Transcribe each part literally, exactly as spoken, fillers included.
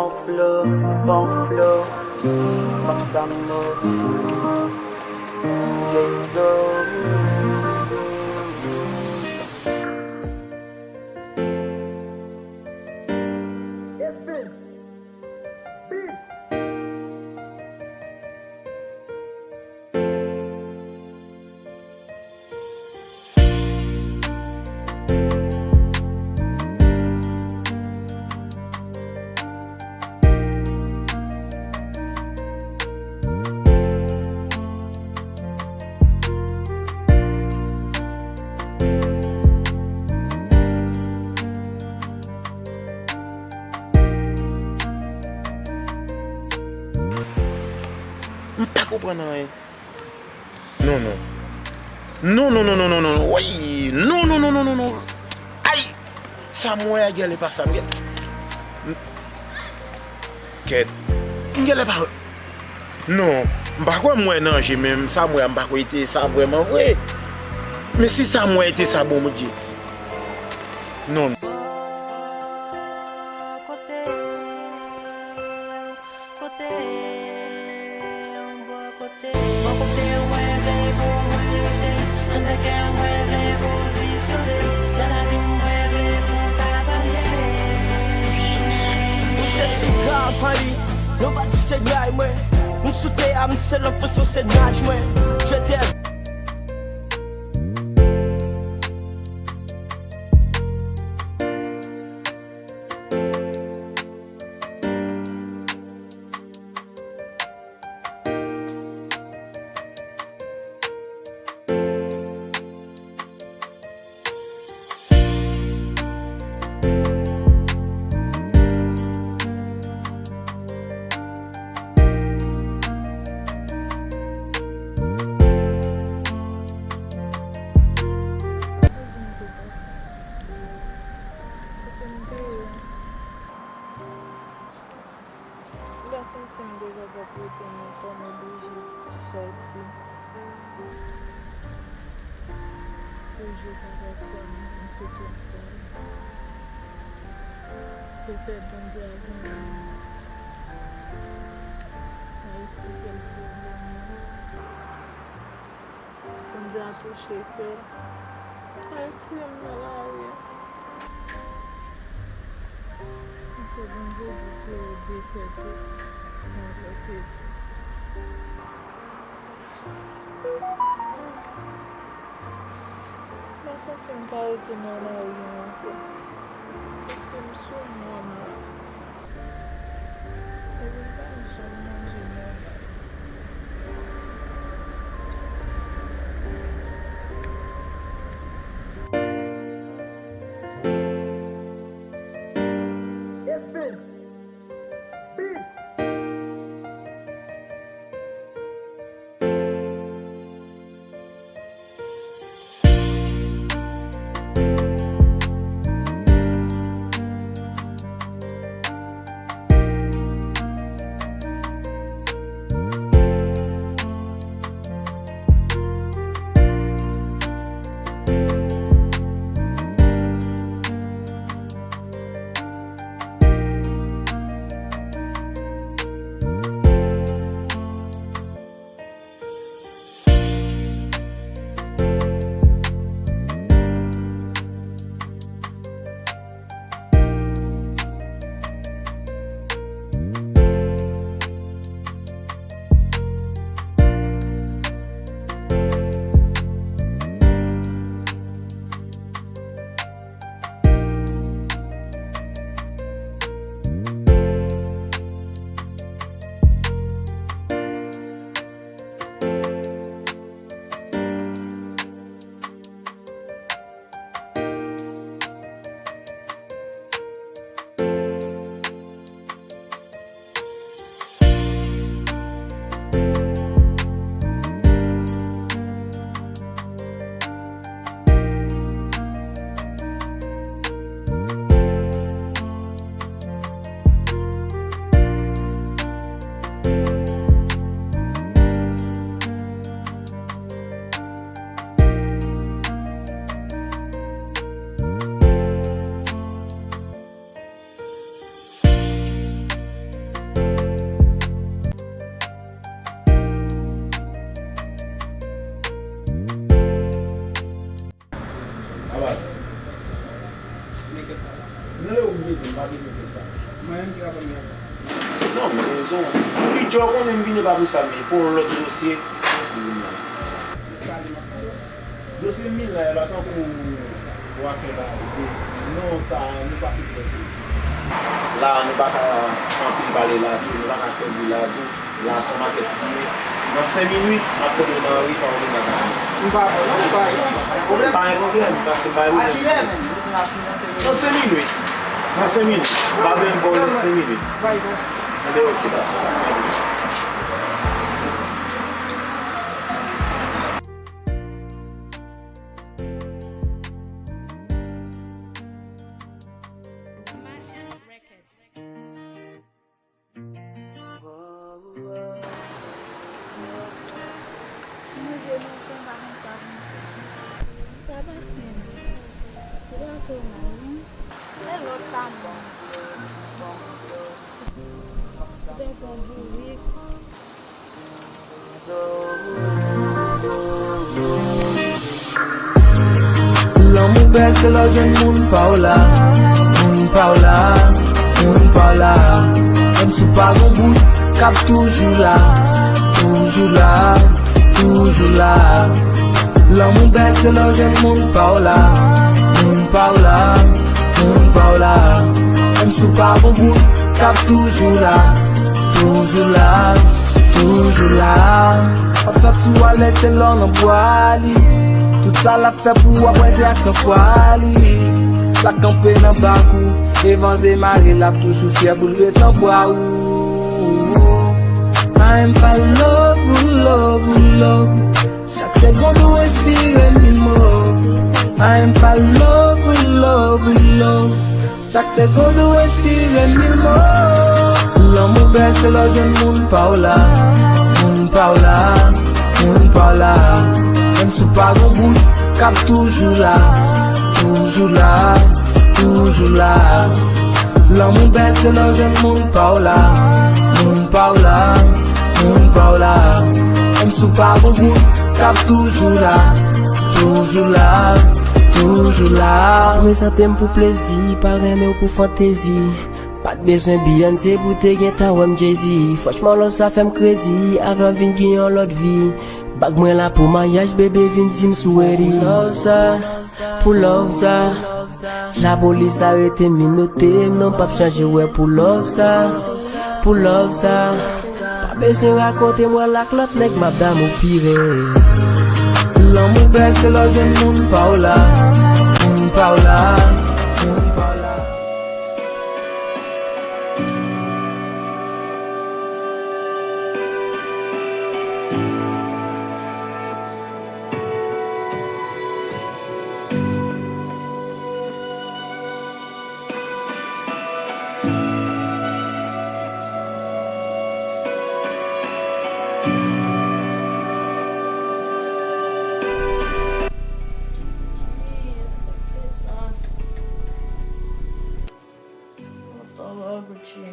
Flow, bon flow, pap sa mo. Jezo. M pa konprann anyen. Non, non. Non, non, non, non, non, non. Woy! Non, non, non, non, non, non. Ay! Sa m wè a genlè pa sa m gen. Kèt. M genlè pa. Non. M pa kwè m wè nan je, men sa m wè a, m pa kwè e te sa vrèman vre. Men si sa m wè e te sa, bon, Bondye. Non. Kote, bò kote, bò kote mwen vle pou mwen rete. Nan tèt kè mwen vle pozisyone. Nan lavi mwen vle pou ka pale. Ou se siga pali, nobody se nyay mwen. M sou tè a, m se lanfans, se naj mwen. Je t'aime. M ta santi m te kapab retounen fò m oblije sòti pou je kapab fè m, m soti ansanm. Petèt Bondye ap jwenn mwen, m a esplike l pwoblèm mwen. Bondye a touche kè l. Retire m nan lari a. Paske Bondye di se de tèt ou, malpòte tou. Mwen santi m pa rete nan lari a ankò. Paske m sou mòn la. Epi m pa janm manje nòmal. Non, m gen rezon. Ou di Djo konnen m vini pa pou sa, men pou yon lòt dosye. Dosye Milan, e pa tankou w ap fè la, de, non, sa, nou pase prèske. La, nou pa ka fè anpil pale la tou, nou pa ka fè bri la tou. La, se yon makèt li ye. Nan senk minit, m ap tande w nan ri, pa w vin nan kay. M pa pran, non, m pa, non, pa gen pwoblèm. Pa gen pwoblèm, pase bay ou. A kilè menm? Nan senk minit. Nan senk minit. Nan senk minit. M pa bezwen ba w lè senk minit. Bay, bay. Anben, ok, dakò. Mwen vye lontan pa konn sa pou m fè. Sa pa swen. Ou pa twò mal, non? E lòt la bon. Bon. Ou te bon bourik. Lanmou bèl se lè w jwenn moun pa w la, moun pa w la, moun pa w la. Menm si w pa gon bout, k ap toujou la, toujou la, toujou la. Lanmou bèl se lè w jwenn moun pa w la, moun pa w la, moun pa w la. Menm si w pa gon bout, k ap toujou la, toujou la, toujou la. W ap santi w alèz se lè w nan bra li. Tout sa l ap fè pou w ap wè se ak san fwa li. L ap kanpe nan bak ou, devan se mare, l ap toujou fyè pou l ret nan bra ou. I am fall love, love, love. Chak segonn ou respire mil mo. I am fall love, love, love. Chak segonn ou respire mil mo. Lanmou bèl se lè w jwenn moun pa w la, moun pa w la, moun pa w la. Menm si w pa gon bout, k ap toujou la, toujou la, toujou la. Lanmou bèl se lè w jwenn moun pa w la, moun pa w la, moun pa w la. Menm si w pa gon bout, k ap toujou la, toujou la, toujou la. Prezante m pou plezi, pa renmen w pou fantezi. Pa t bezwen Beyoncé pou te gentan wè m Jay-Z. Franchman, love sa fè m crazy, avan vin gen yon lòt vi. Bag mwen la pou maryaj, bebe vin di m si w ready. Pou love sa, pou love sa. Lapolis arete m, menote m, non p ap chanje wè pou love sa, pou love sa. Pa bezwen rakonte m wè l ak lòt nèg, m ap damou pi rèd. Lanmou bèl se lè w jwenn moun pa w la, moun pa w la, moun pa w la. Tô logo, tia.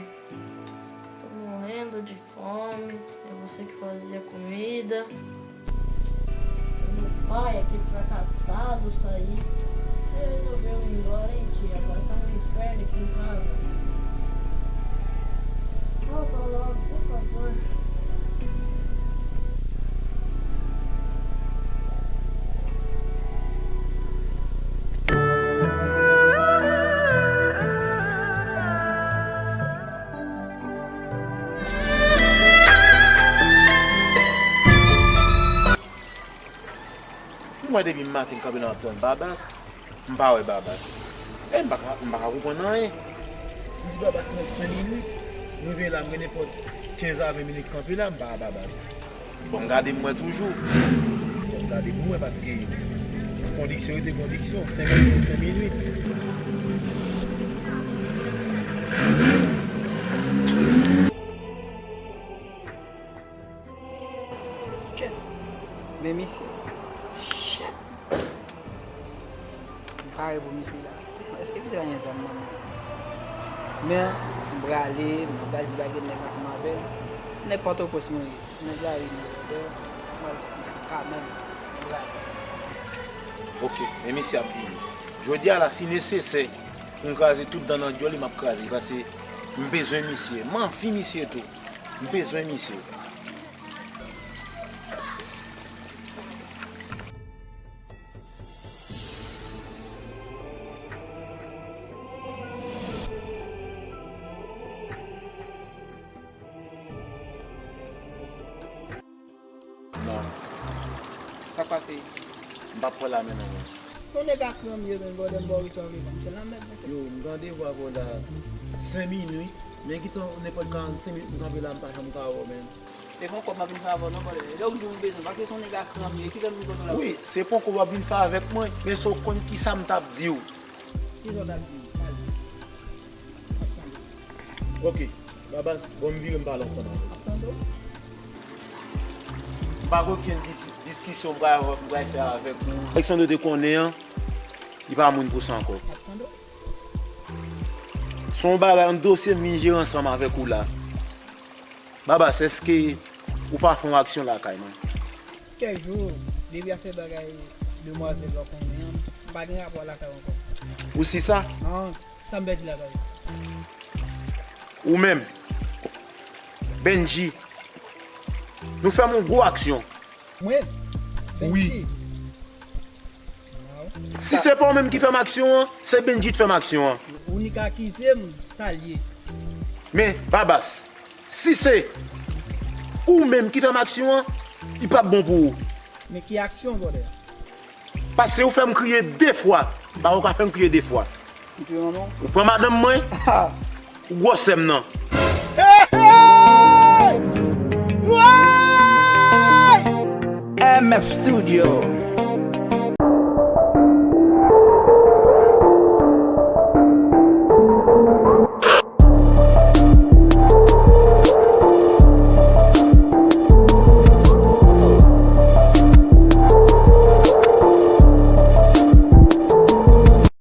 Tô morrendo de fome. É você que fazia comida. Meu pai, aquele fracassado, saí. Você resolveu ir embora, hein, tia? Agora tá um inferno aqui em casa. Volta logo, por favor. M wè depi maten m kanpe nan ap tann Babas, m pa wè Babas. E m pa ka, m pa ka konprann anyen. M di Babas nan senk minit, rive la m gen nenpòt kenz a ven minit kanpe la, m pa wè Babas. Bon, m gade m wè toujou. Bon, m gade m wè paske konviksyon rete konviksyon, senk minit se senk minit. Kèt. Men misye. Shit. M pare pou misye la. Èske misye pa gen zam nan men? Men, m prale, m angaje bagay nèg ansanm avè l. Nèg Pòtoprens mwen ye. Nèg lari mwen ye. M pral pou misye kanmenm. M prale. Ok, men misye ap vini. Jodi a la, si nesesè, pou m kraze tout dan nan dyòl li, m ap kraze li, paske M bezwen misye. M anvi misye tou. M bezwen misye. Non. Sa k pase? M p ap pran la men non, mwen. Se yon nèg a kranm ye menm, bòdè, m ba w respè, w vle ban m fè lanmèd, mesye. Yo, m gen randevou avè w la senk minit, men gentan nenpòt karannsenk minit m kanpe la, m pa janm ka wè w, menm. Se pa yon kòb m ap vin fè avè w non, bòdè. Lè w di w bezwen, paske se yon nèg a kranm ye, ki fè m vin kote w la. Wi, se pa yon kòb w ap vin fè avèk mwen, men se w konn kisa m t ap di w. Kisa w t ap di m? Pale. M ap tande. Ok, Babas, bon, m vire m pale ansanm avè w. M ap tande w. M pa gen okenn dis-, diskisyon m pral, m pral fè avèk ou. Alexandre te konnen an, li pa moun pou sa ankò. M ap tande w. Se yon bagay, yon dosye m vin jere ansanm avèk ou la. Babas, èske ou pa fè yon aksyon lakay mwen? Kèk jou, depi afè bagay demwazèl la w konnen an, m pa gen rapò lakay w ankò. Ou si sa? An, sa m pèdi lakay ou? Ou menm, Benji, nou fè m yon gwo aksyon. Mwen? Wi. Benji? Waw. Si se pa ou menm ki fè m aksyon an, se Benji ki fè m aksyon an. Ou nik akize m, sa l ye. Men, Babas, si se ou menm ki fè m aksyon an, li p ap bon pou ou. Men ki aksyon, bòdè? Paske ou fè m kriye de fwa. Ba ou ka fè m kriye de fwa. Ou pran madanm mwen, ou gwosè m nan. M F Studio.